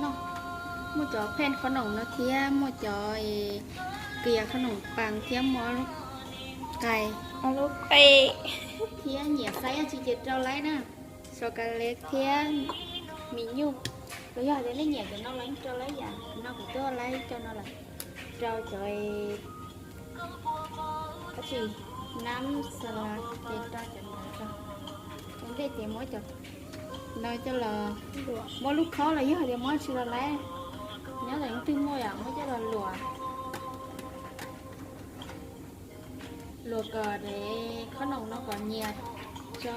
No, muaj cov pheej qhob noom no thiab muaj cov kias qhob noom pas thiab muaj ob lub qe, ob lub qe thiab nyiam xaiv dab tsi ces rau laib na. Sov ka lev thiab mis nyuj, los yog tias nej nyiam cov no los yeej rau laib yam no, kuv twb laib cov no lawm, rau cov dab tsi, nab xas las ces rau cov no rau. Ua ntej ces muab cov no coj los, muab lub khob los yog tias muab tsi los laib, nyob ntawm leej twg muaj yom, muab coj los luam, luam kom qhob noom no kom nyias tso.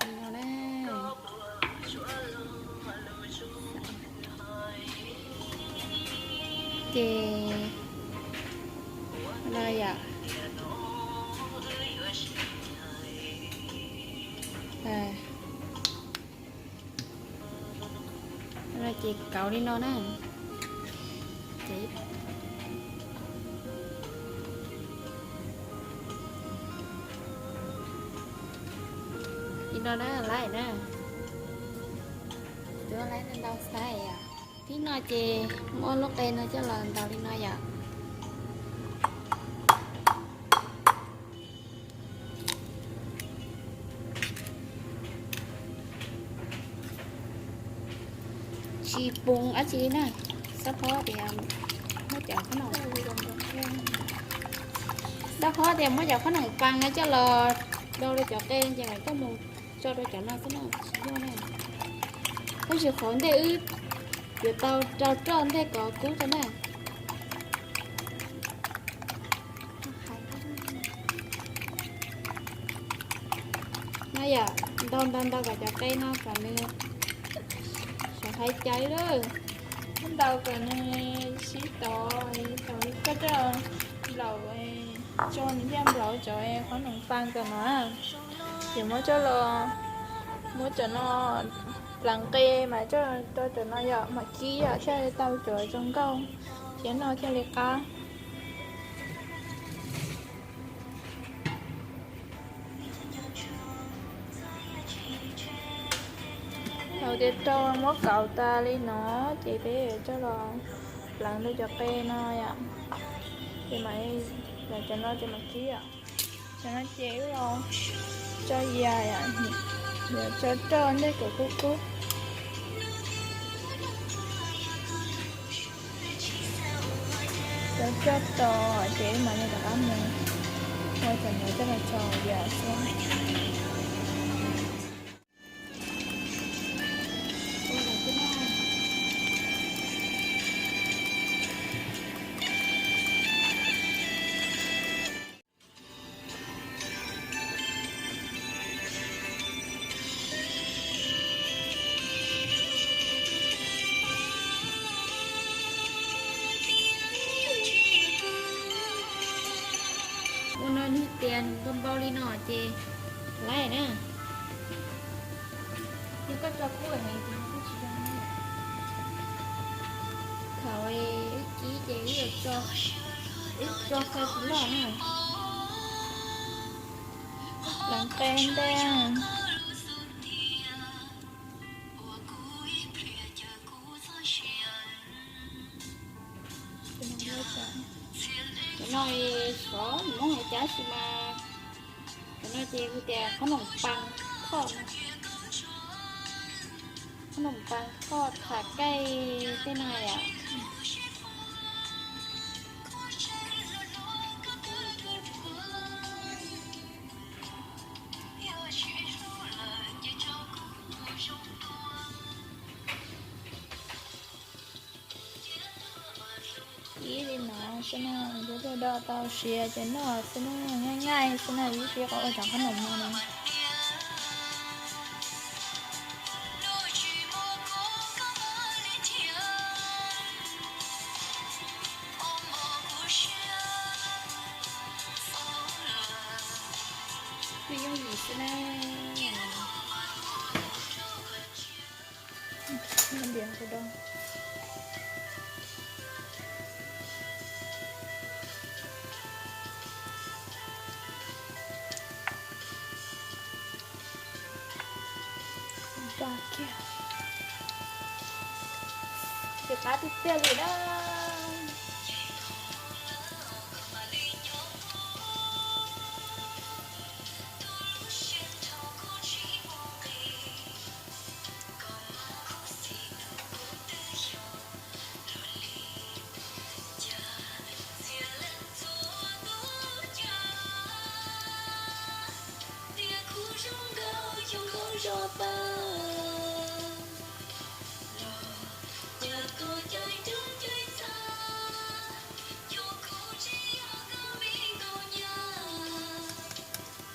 Li no na. Ces no yom, no ces kauv li no na. Ces li no na, laib na. Twb laib ntau xaiv yom. Thib no ces muab lub qe no coj los ntaus li no yom. Tsis poob dab tsi li na. Xob phob tias muab cov qhob noom, xob phob tias muab cov qhob noom pas no coj los do rau cov qe ces mam coj mus tso rau cov no xwb na, tsis yog na. Tab sis qhov ntej wb yuav tau rau roj ntej kom kub rau na. No yom, ntaus ntaus ntaus kom cov qe no kom nws sov haiv caiv lawm. Ntaus kom nws sib tov, tov li koj coj laum tso nws thiaj nplaum cov qhob noom pas kom no. Ces muab coj los, muab cov no pleev qe mas coj rau cov no yom, mam kib yom, thiaj tau cov zoo nkauj thiab no thiaj li qab. Thaum tias rau muab kauv tas li no, ces peb yuav coj los pleev rau cov qe no yom. Ces mam, cov no ces mam kib yom. Cov no ces wb los tso yam, yuav tso roj ntej kom kub kub. Cov roj tos ces wb mam li rov qab mus ua cov no coj los tso yam xwb. Ua no nws tias nws npau npau li no ces laib na. Yog koj tso kub heev ces nws kuj tsis zoo na. Thaum wb kib ces wb yuav tso, wb tso fawb puv loj na. Pleev qe ntej. Cov no xyov Hmoob hais cas tab sis mas cov no ces hu tias qhob noom pas thoj no, qhob noom pas thoj tham kaij tej no yom. Ib li no xwb na, tus twg do tau siav ces noj xwb na, nyaj nyaj xwb na, ib siab kom ua cov qhob noom no na. Nws yooj yim xwb na. Noj diav ntau doo. Kiag, ces qab tiag tiag li na.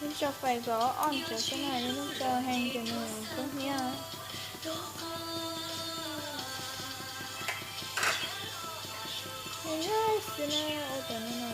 Lub tso fais kom ob tsav xwb na, lub tso heev ces nws kub hnyiab. Nws nyob xwb na, ua cov no na.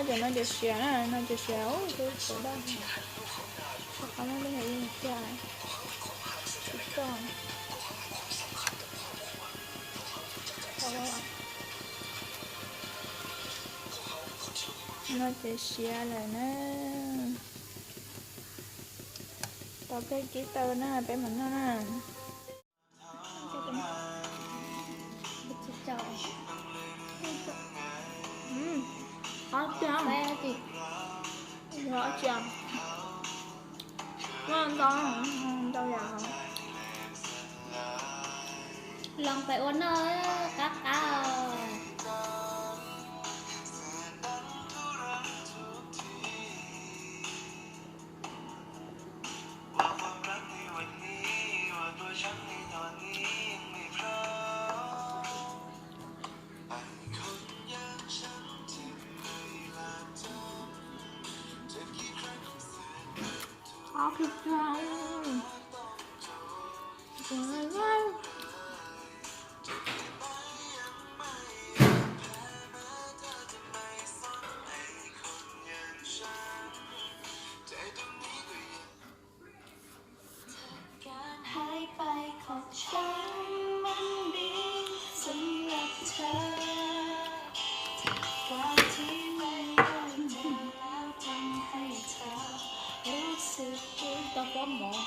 Cov no cov siav na, no cov siav, ub, twb tau daj. Qhov no li hais tias tsis tau. No ces siav lawm na. Tau peb kib tau na, peb mam noj na. Ob tsi, ntau, ntau yam. Los pais ua noj qab qab. Tau pob mov.